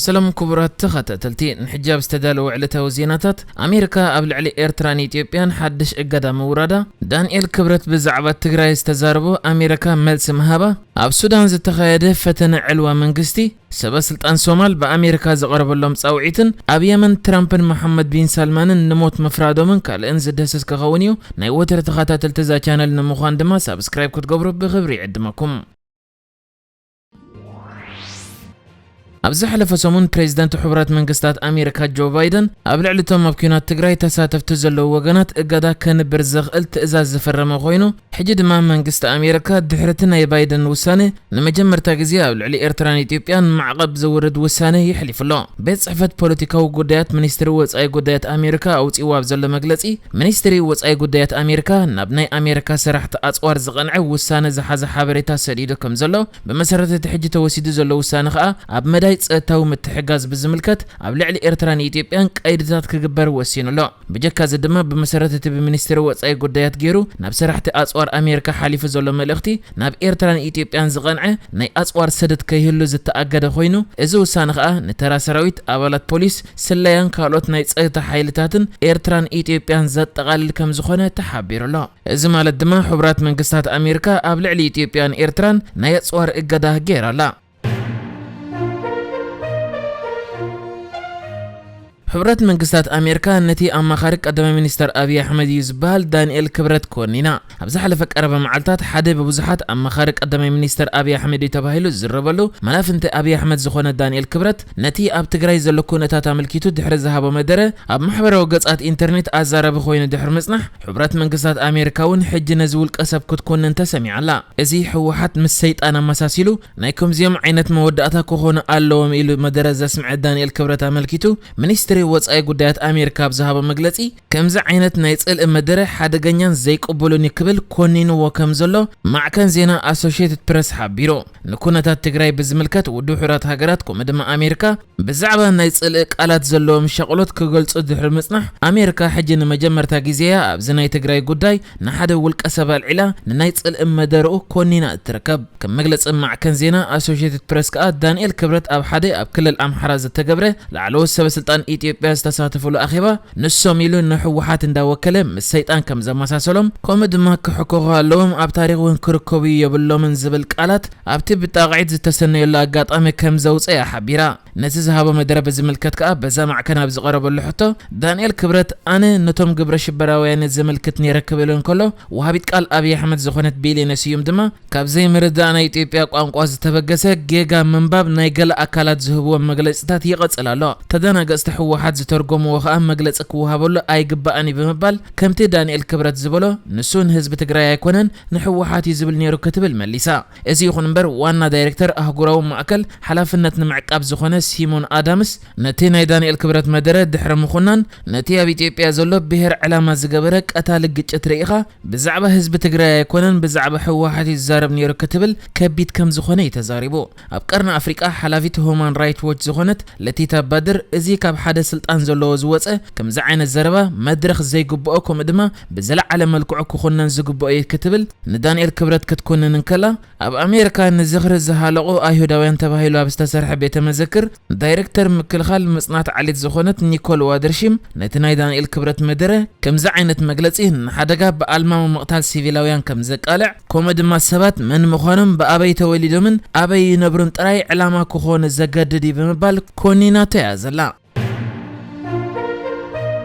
ሰላም ክቡራት ተኸታተልቲ፣ ንሕጂ ኣብ ዝተዳለወ ዕለታዊ ዜናታት፣ ኣሜሪካ ኣብ ልዕሊ ኤርትራን ኢትዮጵያን ሓድሽ እገዳ ምውራዳ፣ ዳንኤል ክብረት ብዛዕባ ትግራይ ዝተዛረቦ፣ ኣሜሪካ መልሲ ምሃባ፣ ኣብ ሱዳን ዝተኻየደ ፈተነ ዕልዋ መንግስቲ፣ ሰበ ስልጣን ሶማል ብኣሜሪካ ዝቐረበሎም ጻውዒትን ኣብ የመን ትራምፕን መሓመድ ቢን ሳልማንን ንሞት ምፍራዶምን ካልእን ዝድህስስ ክኸውን እዩ። ናይ ወትሪ ተኸታተልቲ እዛ ቻነል ንምዃን ድማ ሳብስክራይብ ክትገብሩ ብኽብሪ ይዕድመኩም። ኣብ ዝሓለፈ ሰሙን ፕሬዚደንት ሕቡራት መንግስታት ኣሜሪካ ጆ ባይደን ኣብ ልዕሊ እቶም ኣብ ኲናት ትግራይ ተሳተፍቲ ዘለዉ ወገናት እገዳ ከንብር ዘኽእል ትእዛዝ ዝፈረመ ኮይኑ፣ ሕጂ ድማ መንግስቲ ኣሜሪካ ድሕሪ እቲ ናይ ባይደን ውሳነ ንመጀመርታ ግዜ ኣብ ልዕሊ ኤርትራን ኢትዮጵያን ማዕቐብ ዘውርድ ውሳነ የሕሊፉ ኣሎ። ቤት ጽሕፈት ፖለቲካዊ ጉዳያት ሚኒስትሪ ወጻኢ ጉዳያት ኣሜሪካ ኣውጺእዎ ኣብ ዘሎ መግለጺ፣ ሚኒስትሪ ወጻኢ ጉዳያት ኣሜሪካ ናብ ናይ ኣሜሪካ ሰራሕቲ ኣጽዋር ዝቐንዐ ውሳነ ዝሓዘ ሓበሬታ ሰዲዱ ከም ዘሎ፣ ብመሰረት እቲ ሕጂ ተወሲዱ ዘሎ ውሳነ ከኣ ኣብ መዳይ ጸጥታዊ ምትሕጋዝ ብዝምልከት ኣብ ልዕሊ ኤርትራን ኢትዮጵያን ቀይድታት ክግበር ወሲኑ ኣሎ። ብጀካ እዚ ድማ ብመሰረት እቲ ብሚኒስትሪ ወጻኢ ጉዳያት ገይሩ ናብ ሰራሕቲ ኣጽዋር ኣሜሪካ ሓሊፉ ዘሎ መልእኽቲ፣ ናብ ኤርትራን ኢትዮጵያን ዝቐንዐ ናይ ኣጽዋር ሰደድ ከይህሉ ዝተኣገደ ኮይኑ፣ እዚ ውሳነ ከኣ ንተራ ሰራዊት፣ ኣባላት ፖሊስ፣ ስለያን ካልኦት ናይ ጸጥታ ሓይልታትን ኤርትራን ኢትዮጵያን ዘጠቓልል ከም ዝኾነ ተሓቢሩ ኣሎ። እዚ ማለት ድማ ሕቡራት መንግስታት ኣሜሪካ ኣብ ልዕሊ ኢትዮጵያን ኤርትራን ናይ ኣጽዋር እገዳ ገይራ ኣላ። ሕቡራት መንግስታት ኣሜሪካ ነቲ ኣማኻሪ ቀዳማይ ሚኒስተር ኣብይ ኣሕመድ እዩ ዝበሃል ዳንኤል ክብረት ኮኒና። ኣብ ዝሓለፈ ቀረባ መዓልታት ሓደ ብብዙሓት ኣማኻሪ ቀዳማይ ሚኒስተር ኣብይ ኣሕመድ እዩ ተባሂሉ ዝዝረበሉ መላፍንቲ ኣብይ ኣሕመድ ዝኾነ ዳንኤል ክብረት ነቲ ኣብ ትግራይ ዘሎ ኩነታት ኣመልኪቱ ድሕሪ ዝሃቦ መደረ ኣብ ማሕበራዊ ገጻት ኢንተርኔት ኣዛራቢ ኮይኑ ድሕሪ ምጽናሕ፣ ሕቡራት መንግስታት ኣሜሪካ እውን ሕጂ ነዚ ውልቀ ሰብ ክትኮንን ተሰሚዓ ኣላ። እዚ ህወሓት ምስ ሰይጣን ኣመሳሲሉ ናይ ከምዚኦም ዓይነት መወዳእታ ክኾኑ ኣለዎም ኢሉ መደረ ዘስምዐ ዳንኤል ክብረት ኣመልኪቱ፣ ሚኒስትሪ ወጻኢ ጉዳያት ኣሜሪካ ኣብ ዝሃቦ መግለጺ፣ ከምዚ ዓይነት ናይ ጽልኢ መደረ ሓደገኛን ዘይቅቡልን እዩ ክብል ኮኒንዎ ከም ዘሎ ማዕከን ዜና ኣሶሺየትድ ፕረስ ሓቢሩ። ንኩነታት ትግራይ ብዝምልከት ውድብ ሕቡራት ሃገራት ከምኡ ድማ ኣሜሪካ ብዛዕባ ናይ ጽልኢ ቃላት ዘለዎም ሸቕሎት ክገልጹ ድሕሪ ምጽናሕ፣ ኣሜሪካ ሕጂ ንመጀመርታ ግዜያ ኣብዚ ናይ ትግራይ ጉዳይ ንሓደ ውልቀ ሰብ ኣልዒላ ንናይ ጽልኢ መደረኡ ኮኒና እትርከብ። ከም መግለጺ ማዕከን ዜና ኣሶሺየትድ ፕረስ ከኣ፣ ዳንኤል ክብረት ኣብ ሓደ ኣብ ክልል ኣምሓራ ዝተገብረ ላዕለዎት ሰበ ስልጣን ኢትዮጵያ ዝተሳተፍሉ ኣኼባ፣ ንሶም ኢሉ ንህወሓት እንዳወከለ ምስ ሰይጣን ከም ዘመሳሰሎም፣ ከምኡ ድማ ክሕከኹ ኣለዎም፣ ኣብ ታሪኽ እውን ክርከቡ የብሎምን ዝብል ቃላት ኣብቲ ብጣቕዒት ዝተሰነየሉ ኣጋጣሚ ከም ዘውፀያ ሓቢራ። ነቲ ዝሃቦ መደረ ብዝምልከት ከኣ በዛ ማዕከን ኣብ ዝቐረበሉ ሕቶ፣ ዳንኤል ክብረት፣ ኣነ ነቶም ግብረ ሽበራውያን ዘመልክት ነይረ ክብል እንከሎ፣ ወሃቢት ቃል ኣብይ ኣሕመድ ዝኾነት ቢሌነ ስዩም ድማ፣ ካብ ዘይምርዳእ ናይ ኢትዮጵያ ቋንቋ ዝተበገሰ ጌጋ ምንባብ ናይ ገለ ኣካላት ዝህብዎም መግለጺታት ይቐጽል ኣሎ። ተደናገጽቲ ህወሓት ዝተርጎምዎ ከኣ መግለጺ ክወሃበሉ ኣይግባእን እዩ ብምባል፣ ከምቲ ዳንኤል ክብረት ዝበሎ፣ ንሱ ንህዝቢ ትግራይ ኣይኮነን፣ ንህወሓት እዩ ዝብል ነይሩ ክትብል መሊሳ። እዚ ይኹን እምበር፣ ዋና ዳይሬክተር ኣህጉራዊ ማእከል ሓላፍነት ንምዕቃብ ዝኾነ ሲሞን ኣዳምስ፣ ነቲ ናይ ዳንኤል ክብረት መደረ ድሕሪ ምኹናን፣ ነቲ ኣብ ኢትዮጵያ ዘሎ ብሄር ዕላማ ዝገበረ ቀታሊ ግጭት ርኢኻ፣ ብዛዕባ ህዝቢ ትግራይ ኣይኮነን፣ ብዛዕባ ህወሓት እዩ ዝዛረብ ነይሩ ክትብል ከቢድ ከም ዝኾነ እዩ ተዛሪቡ። ኣብ ቀርኒ ኣፍሪቃ ሓላፊት ሁማን ራይት ዎች ዝኾነት ለቲታ ባድር፣ እዚ ካብ ሓደ ስልጣን ዘለዎ ዝወፀ ከምዚ ዓይነት ዘረባ መድረኽ ዘይግብኦ፣ ከምኡ ድማ ብዝለዓለ መልክዑ ክኹነን ዝግብኦ እዩ ክትብል ንዳንኤል ክብረት ክትኩንን እንከላ፣ ኣብ ኣሜሪካ ንዝኽሪ ዝሃለቑ ኣይሁዳውያን ተባሂሉ ኣብ ዝተሰርሐ ቤተ መዘክር ዳይሬክተር ምክልኻል ምጽናት ዓሌት ዝኾነት ኒኮል ዋደርሺም፣ ነቲ ናይ ዳንኤል ክብረት መደረ ከምዚ ዓይነት መግለጺ ንሓደጋ ብኣልማዊ ምቕታል ሲቪላውያን ከም ዘቃልዕ፣ ከምኡ ድማ ሰባት መን ምዃኖም፣ ብኣበይ ተወሊዶምን ኣበይ ይነብሩን ጥራይ ዕላማ ክኾኑ ዘገድድ እዩ ብምባል ኮኒናቶ እያ ዘላ።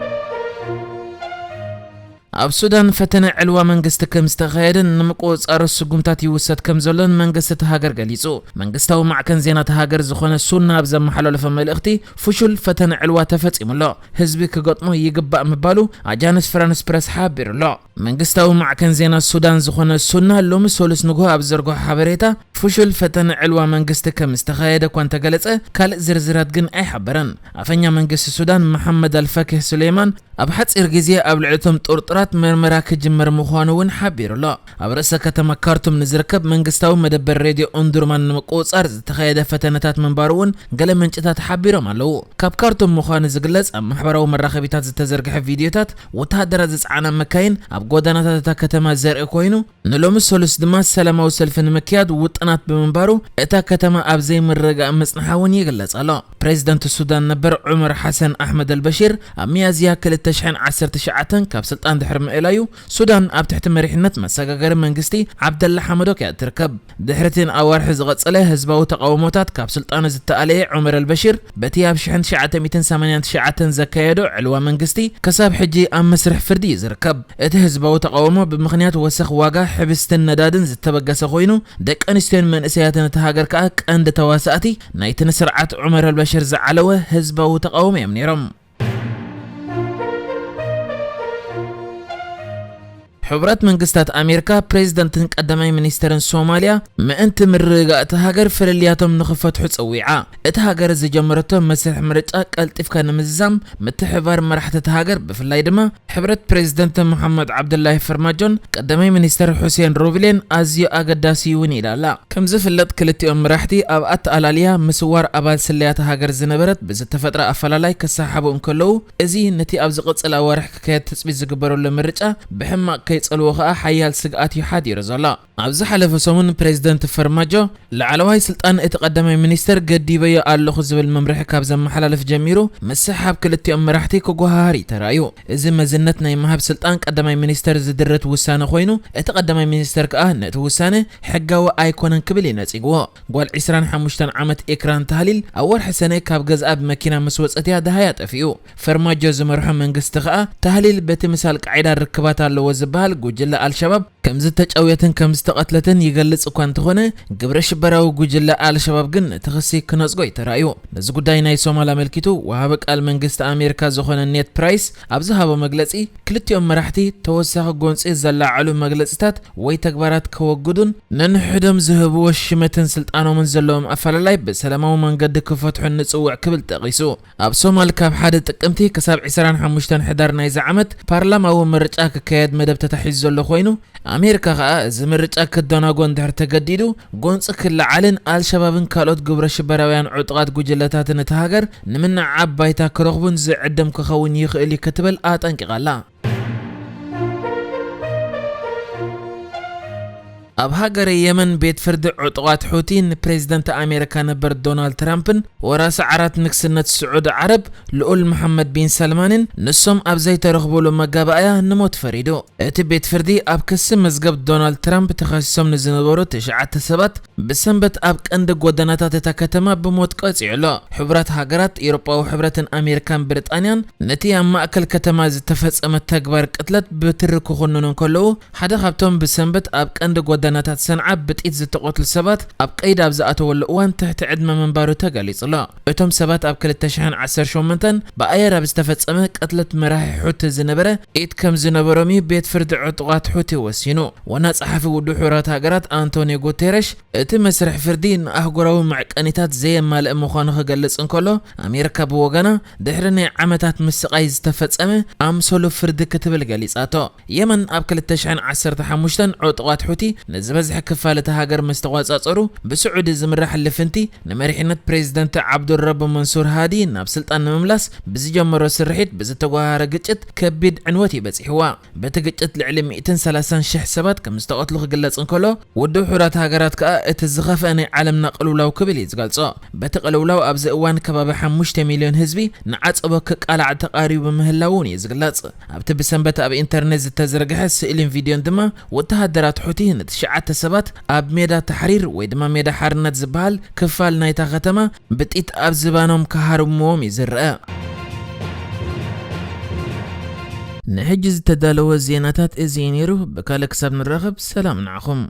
ኣብ ሱዳን ፈተነ ዕልዋ መንግስቲ ከም ዝተኻየደን ንምቁጽጻሩ ስጉምታት ይውሰድ ከም ዘሎን መንግስቲ እታ ሃገር ገሊጹ። መንግስታዊ ማዕከን ዜና እታ ሃገር ዝኾነ ሱና ኣብ ዘመሓላለፎ መልእኽቲ፣ ፍሹል ፈተነ ዕልዋ ተፈጺሙ ኣሎ፣ ህዝቢ ክገጥሞ ይግባእ ምባሉ ኣጃንስ ፍራንስ ፕረስ ሓቢሩ ኣሎ። መንግስታዊ ማዕከን ዜና ሱዳን ዝኾነ ሱና ሎሚ ሰሉስ ንግሆ ኣብ ዘርግሖ ሓበሬታ፣ ፍሹል ፈተነ ዕልዋ መንግስቲ ከም ዝተኻየደ እኳ እንተገለጸ፣ ካልእ ዝርዝራት ግን ኣይሓበረን። ኣፈኛ መንግስቲ ሱዳን መሓመድ ኣልፈኪህ ሱሌማን ኣብ ሓጺር ግዜ ኣብ ልዕሊ እቶም ጥርጡራት ምርመራ ክጅመር ምዃኑ እውን ሓቢሩ ኣሎ። ኣብ ርእሰ ከተማ ካርቱም ንዝርከብ መንግስታዊ መደበር ሬድዮ ኦምዱርማን ንምቁጽጻር ዝተኻየደ ፈተነታት ምንባሩ እውን ገለ ምንጭታት ሓቢሮም ኣለዉ። ካብ ካርቱም ምዃኑ ዝግለጽ ኣብ ማሕበራዊ መራኸቢታት ዝተዘርግሐ ቪድዮታት ወተሃደራት ዝጸዓና መካይን ኣብ ጎደናታት እታ ከተማ ዘርኢ ኮይኑ፣ ንሎሚ ሰሉስ ድማ ሰላማዊ ሰልፊ ንምክያድ ውጥናት ብምንባሩ፣ እታ ከተማ ኣብ ዘይምርግጋእ ምጽንሓ እውን ይግለጽ ኣሎ። ፕሬዚደንት ሱዳን ነበር ዑመር ሓሰን ኣሕመድ ኣልበሺር ኣብ ሚያዝያ ክልተ ሽሕን ዓሰርተ ትሽዓተን ካብ ስልጣን ድሕሪ ምእላዩ፣ ሱዳን ኣብ ትሕቲ መሪሕነት መሰጋገሪ መንግስቲ ዓብደላ ሓመዶክ እያ ትርከብ። ድሕሪ እቲ ንኣዋርሒ ዝቐጸለ ህዝባዊ ተቓውሞታት ካብ ስልጣኑ ዝተኣለየ ዑመር ኣልበሺር፣ በቲ ኣብ ሽሕን ትሽዓተ ሚእትን ሰማንያን ትሽዓተን ዘካየዶ ዕልዋ መንግስቲ፣ ክሳብ ሕጂ ኣብ መስርሕ ፍርዲ እዩ ዝርከብ። እቲ ህዝባዊ ተቓውሞ ብምኽንያት ወሰኽ ዋጋ ሕብስትን ነዳድን ዝተበገሰ ኮይኑ፣ ደቂ ኣንስትዮን መንእሰያትን እታ ሃገር ከኣ ቀንዲ ተዋሳእቲ ናይቲ ንስርዓት ዑመር ኣልበሽር ዝዓለወ ህዝባዊ ተቓውሞ እዮም ነይሮም። ሕቡራት መንግስታት ኣሜሪካ ፕሬዝደንትን ቀዳማይ ሚኒስተርን ሶማልያ ምእንቲ ምርግጋእ እታ ሃገር ፍልልያቶም ንኽፈትሑ ጸዊዓ። እታ ሃገር ዝጀመረቶ መስርሕ ምርጫ ቀልጢፍካ ንምዝዛም ምትሕብባር መራሕቲ እታ ሃገር፣ ብፍላይ ድማ ሕብረት ፕሬዝደንት መሓመድ ዓብዱላሂ ፈርማጆን ቀዳማይ ሚኒስተር ሑሴን ሮብሌን ኣዝዩ ኣገዳሲ እውን ኢላ ኣላ። ከም ዝፍለጥ ክልቲኦም መራሕቲ ኣብ ኣተኣላልያ ምስዋር ኣባል ስለያት ሃገር ዝነበረት ብዝተፈጥረ ኣፈላላይ ክሰሓሓቡ እንከለዉ፣ እዚ ነቲ ኣብ ዝቕጽል ኣዋርሕ ክካየድ ትጽቢት ዝግበረሉ ምርጫ ብሕማቕ ከይጸልዎ ከኣ ሓያል ስግኣት እዩ ሓዲሩ ዘሎ። ኣብ ዝሓለፈ ሰሙን ፕሬዝደንት ፈርማጆ ላዕለዋይ ስልጣን እቲ ቀዳማይ ሚኒስተር ገዲበዮ ኣለኹ ዝብል መምርሒ ካብ ዘመሓላልፍ ጀሚሩ፣ ምስሕሓብ ክልቲኦም መራሕቲ ክጎሃሃር እዩ ተራእዩ። እዚ መዝነት ናይ ምሃብ ስልጣን ቀዳማይ ሚኒስተር ዝድርት ውሳነ ኮይኑ፣ እቲ ቀዳማይ ሚኒስተር ከኣ ነቲ ውሳነ ሕጋዊ ኣይኮነን ክብል እዩ ነጺግዎ። ጓል ዕስራን ሓሙሽተን ዓመት ኤክራን ታህሊል ኣብ ወርሒ ሰነ ካብ ገዝኣ ብመኪና ምስ ወጸት እያ ደሃያ ጠፊኡ። ፈርማጆ ዝመርሖ መንግስቲ ከኣ ታህሊል በቲ ምስ ኣልቃዒዳ ርክባት ኣለዎ ዝበሃል ጉጅለ ኣልሸባብ ከም ዝተጨውየትን ከም ዝተቐትለትን ይገልጽ እኳ እንተኾነ፣ ግብረ ሽበራዊ ጉጅለ ኣልሸባብ ግን ነቲ ክሲ ክነጽጎ እዩ ተራእዩ። ነዚ ጉዳይ ናይ ሶማል ኣመልኪቱ ወሃቢ ቃል መንግስቲ ኣሜሪካ ዝኾነ ኔድ ፕራይስ ኣብ ዝሃቦ መግለጺ፣ ክልቲኦም መራሕቲ ተወሳኺ ጎንጺ ዘላዓዕሉ መግለጺታት ወይ ተግባራት ከወግዱን ነንሕዶም ዝህብዎ ሽመትን ስልጣኖምን ዘለዎም ኣፈላላይ ብሰላማዊ መንገዲ ክፈትሑን ንጽውዕ ክብል ጠቒሱ። ኣብ ሶማል ካብ ሓደ ጥቅምቲ ክሳብ ዕስራን ሓሙሽተን ሕዳር ናይዚ ዓመት ፓርላማዊ ምርጫ ክካየድ መደብ ተታሒዙ ዘሎ ኮይኑ፣ ኣሜሪካ ከኣ እዚ ምርጫ ክደናጎ እንድሕር ተገዲዱ፣ ጎንጺ ክለዓልን ኣልሸባብን ካልኦት ግብረ ሽበራውያን ዕጡቓት ጉጅለታትን እታ ሃገር ንምንዓብ ባይታ ክረኽቡን ዝዕድም ክኸውን ይኽእል እዩ ክትብል ኣጠንቂቓ ኣላ። ኣብ ሃገረ የመን ቤት ፍርዲ ዕጡቓት ሑቲ ንፕሬዝደንት ኣሜሪካ ነበር ዶናልድ ትራምፕን ወራሲ ዓራት ንግስነት ስዑዲ ዓረብ ልኡል መሓመድ ቢን ሰልማንን ንሶም ኣብ ዘይተረኽቡሉ መጋባእያ ንሞት ፈሪዱ። እቲ ቤት ፍርዲ ኣብ ክሲ መዝገብ ዶናልድ ትራምፕ ተኸሲሶም ንዝነበሩ ትሽዓተ ሰባት ብሰንበት ኣብ ቀንዲ ጎደናታት እታ ከተማ ብሞት ቀጺዑ ኣሎ። ሕቡራት ሃገራት፣ ኤውሮጳዊ ሕብረትን ኣሜሪካን ብሪጣንያን ነቲ ኣብ ማእከል ከተማ ዝተፈጸመ ተግባር ቅትለት ብትሪ ክኹንኑ እንከለዉ፣ ሓደ ካብቶም ብሰንበት ኣብ ቀንዲ ጎደናታት ሰንዓ ብጥይት ዝተቐትሉ ሰባት ኣብ ቀይዲ ኣብ ዝኣተወሉ እዋን ትሕቲ ዕድመ ምንባሩ ተገሊጹ ኣሎ። እቶም ሰባት ኣብ ክልተ ሽሕን ዓሰርተ ሸሞንተን ብኣየር ኣብ ዝተፈጸመ ቅትለት መራሒ ሑቲ ዝነበረ ኢድ ከም ዝነበሮም እዩ ቤት ፍርዲ ዕጡቓት ሑቲ ወሲኑ። ዋና ጸሓፊ ውድብ ሕቡራት ሃገራት ኣንቶኒዮ ጉቴረሽ፣ እቲ መስርሕ ፍርዲ ንኣህጉራዊ መዕቀኒታት ዘየማልእ ምዃኑ ክገልጽ እንከሎ፣ ኣሜሪካ ብወገና ድሕሪ ናይ ዓመታት ምስቓይ ዝተፈጸመ ኣምሰሉ ፍርዲ ክትብል ገሊጻቶ። የመን ኣብ ክልተ ሽሕን ዓሰርተ ሓሙሽተን ዕጡቓት ሑቲ ንዝበዝሐ ክፋል እታ ሃገር ምስ ተቋጻጸሩ፣ ብስዑዲ ዝምራሕ ልፍንቲ ንመሪሕነት ፕሬዝደንት ዓብዱረቡ መንሱር ሃዲ ናብ ስልጣን ንምምላስ ብዝጀመሮ ስርሒት ብዝተጓሃረ ግጭት ከቢድ ዕንወት እዩ በጺሕዋ። በቲ ግጭት ልዕሊ ሚእትን ሰላሳን ሽሕ ሰባት ከም ዝተቐትሉ ክግለጽ እንከሎ፣ ውድብ ሕቡራት ሃገራት ከኣ እቲ ዝኸፍአ ናይ ዓለምና ቅልውላው ክብል እዩ ዝገልጾ። በቲ ቅልውላው ኣብዚ እዋን ከባቢ ሓሙሽተ ሚልዮን ህዝቢ ንዓጸቦ ክቃላዕ ተቓሪቡ ምህላው እውን እዩ ዝግለጽ። ኣብቲ ብሰንበት ኣብ ኢንተርኔት ዝተዘርግሐ ስእልን ቪድዮን ድማ፣ ወተሃደራት ሑቲ ንትሽዓተ ሰባት ኣብ ሜዳ ታሕሪር ወይ ድማ ሜዳ ሓርነት ዝበሃል ክፋል ናይታ ከተማ ብጥይት ኣብ ዝባኖም ክሃርምዎም እዩ ዝረአ። ንሕጂ ዝተዳለወ ዜናታት እዚ እዩ ነይሩ። ብካልእ ክሳብ ንራኸብ፣ ሰላም ንዓኹም።